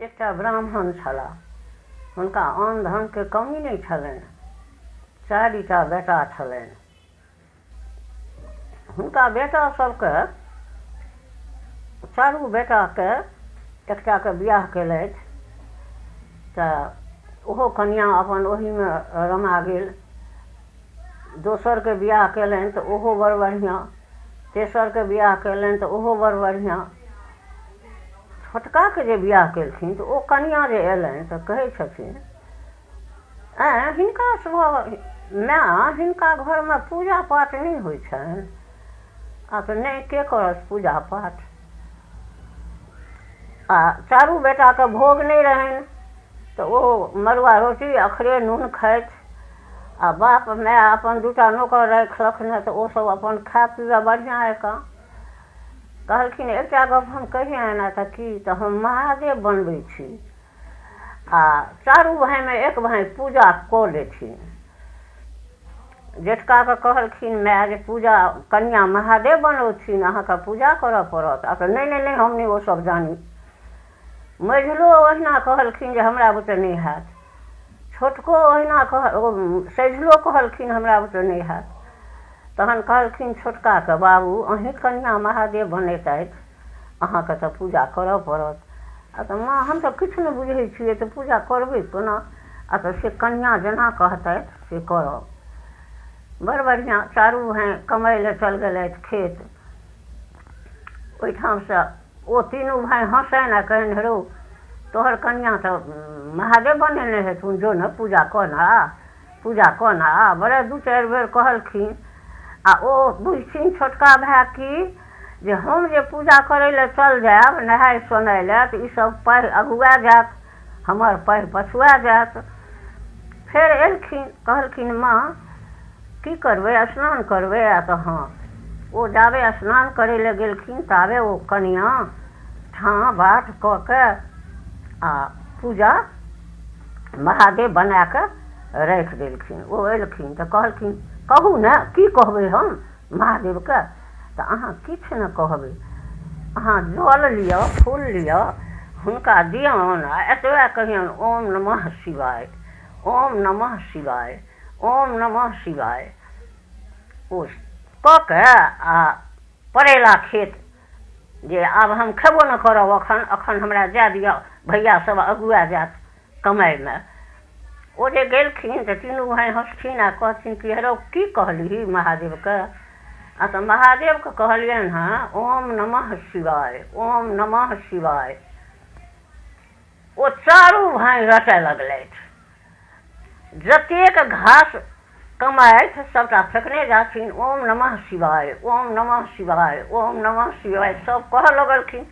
एकटा ब्राह्मण छलाह। हुनका अन्न धनके कमी नहि छलनि। चारिटा बेटा छलनि। हुनका बेटा सभके चारू बेटाके एकटाके बियाह केलथि तऽ ओहो कनिआँ अपन ओहीमे रमा गेल। दोसरके बियाह केलनि तऽ ओहो बड़ बढ़िआँ। तेसरके बियाह केलनि तऽ ओहो बड़ बढ़िआँ। छोटकाके जे बियाह केलखिन तऽ ओ कनिआँ जे अयलनि तऽ कहै छथिन, आँय हिनका सभक माय हिनका घरमे पूजा पाठ नहि होइ छनि? आ तऽ नहि, के करत पूजा पाठ? आ चारू बेटाके भोग नहि रहनि तऽ ओ मड़ुआ रोटी अखरे नून खाथि आ बाप माय अपन दूटा नोकर राखि रखने तऽ ओसभ अपन खाय पीबय बढ़िआँ जकाँ। कहलखिन, एकटा गप हम कहियनि? तऽ की? तऽ हम महादेव बनबै छी आ चारू भायमे एक भाय पूजा कऽ लेथिन। जेठकाके कहलखिन माय जे पूजा कनिआँ महादेव बनौथिन, अहाँके पूजा करऽ पड़त। आ तऽ नहि नहि नहि, हम नहि ओसभ जानी। मझिलो ओहिना कहलखिन जे हमरा बुते नहि हैत। छोटको ओहिना कह सैझलो कहलखिन, हमरा बुते नहि हैत। तहन कहलखिन छोटकाके, बाबू, अहीँ कनिआँ महादेव बनेतथि, अहाँके तऽ पूजा करऽ पड़त। आ तऽ माँ, हम तऽ किछु नहि बुझै छियै, तऽ पूजा करबै कोना? आ तऽ से कनिआँ जेना कहतथि से करब। बड़ बढ़िआँ। चारू भाय कमाइ लए चल गेलथि खेत। ओहिठामसँ ओ तीनू भाय हँसनि आ कहनि, हेरौ, तोहर कनिआँ तऽ महादेव बनेने हेथुन, जो ने पूजा कऽ ने आ, पूजा कऽ ने आ। बड़े दू चारि बेर कहलखिन आ ओ बुझथिन छोटका भाय की जे हम जे पूजा करै लए चल जायब नहाय सोनाय लए तऽ ईसभ पाइ अगुआ जायत, हमर पाइ पछुआ जायत। फेर एलखिन, कहलखिन, माँ, की करबै? स्नान करबै? आ तऽ हँ। ओ जाबे स्नान करै लए गेलखिन ताबे ओ कनिआँ ठाँ बाट कऽ के आ पूजा महादेव बना कऽ राखि देलखिन। ओ एलखिन तऽ कहलखिन, कहू ने, की कहबै हम महादेवके? तऽ अहाँ किछु ने कहबै। अहाँ जल लिअ, फूल लिअ, हुनका दियौन आ एतबे कहियौन, ओम नमः शिवाय, ओम नमः शिवाय, ओम नमः शिवाय। ओ कऽ के आ पड़ेला खेत जे आब हम खेबो नहि करब एखन, एखन हमरा जाय दिअ, भैया सब अगुआ जायत कमाइमे। ओ जे गेलखिन तऽ तीनू भाय हँसथिन आ कहथिन कि हेरौ, की कहलिही महादेवके? आ तऽ महादेवके कहलियनि हँ, ओम नमः शिवाय, ओम नमः शिवाय। ओ चारू भाय रटय लगलथि। जतेक घास कमाथि सभटा फेकने जाथिन, ओम नमः शिवाय, ओम नमः शिवाय, ओम नमः शिवाय, सभ कहऽ लगलखिन।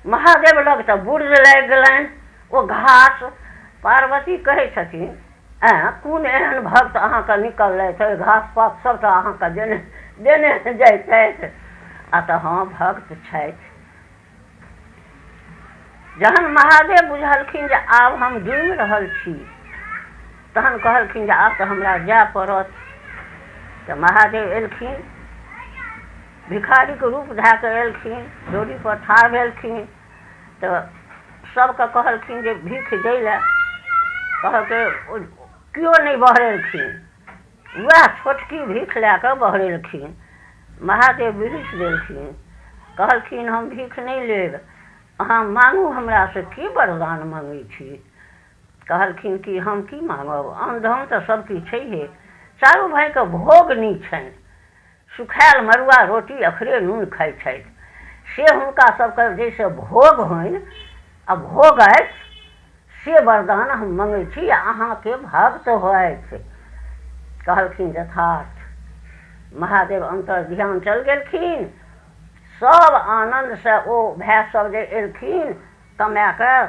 महादेव लग तऽ बुर्ज लागि गेलनि ओ घास। पार्वती कहै छथिन, ऐँ, कोन एहन भक्त अहाँके निकललथि, ओहि घास पात सभटा अहाँके देने देने जाइ छथि? आ तऽ हँ, भक्त छथि। जहन महादेव बुझलखिन जे आब हम डूबि रहल छी, तहन कहलखिन जे आब तऽ हमरा जाय पड़त। तऽ महादेव एलखिन, भिखारीके रूप धए कऽ एलखिन, डोरीपर ठाढ़ भेलखिन तऽ सभके कहलखिन जे भीख दै लए। कहलकै, केओ नहि बहरेलखिन। उएह छोटकी भीख लए कऽ बहरेलखिन। महादेव बिहुँसि देलखिन, कहलखिन, हम भीख नहि लेब, अहाँ माँगू हमरासँ, की वरदान मँगै छी? कहलखिन कि हम की माँगब, अन्न धन तऽ सभकिछु छैहे। चारू भाइके भोग नहि छनि, सुखायल मड़ुआ रोटी अखरे नून खाइ छथि, से हुनका सभके जाहिसँ भोग होइन आ भोगथि से वरदान हम मँगै छी, अहाँके भक्त होथि। कहलखिन, यथार्थ। महादेव अन्तर ध्यान चल गेलखिन। सभ आनन्दसँ ओ भाय सभ जे एलखिन कमाए कऽ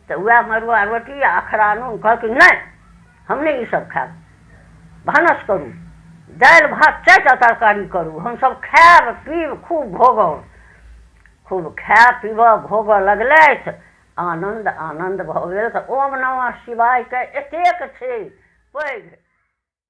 तऽ उएह मड़ुआ रोटी आ अखरा नून। कहलखिन, नहि, हम नहि ईसभ खायब, भानस करू, दालि भात चारिटा तरकारी करू, हमसभ खायब पीब खूब भोगब। खूब खाय पीबऽ भोगऽ लगलथि। आनन्द आनन्द भऽ गेल। तऽ ओम नमः शिवायके एतेक छै पैघ।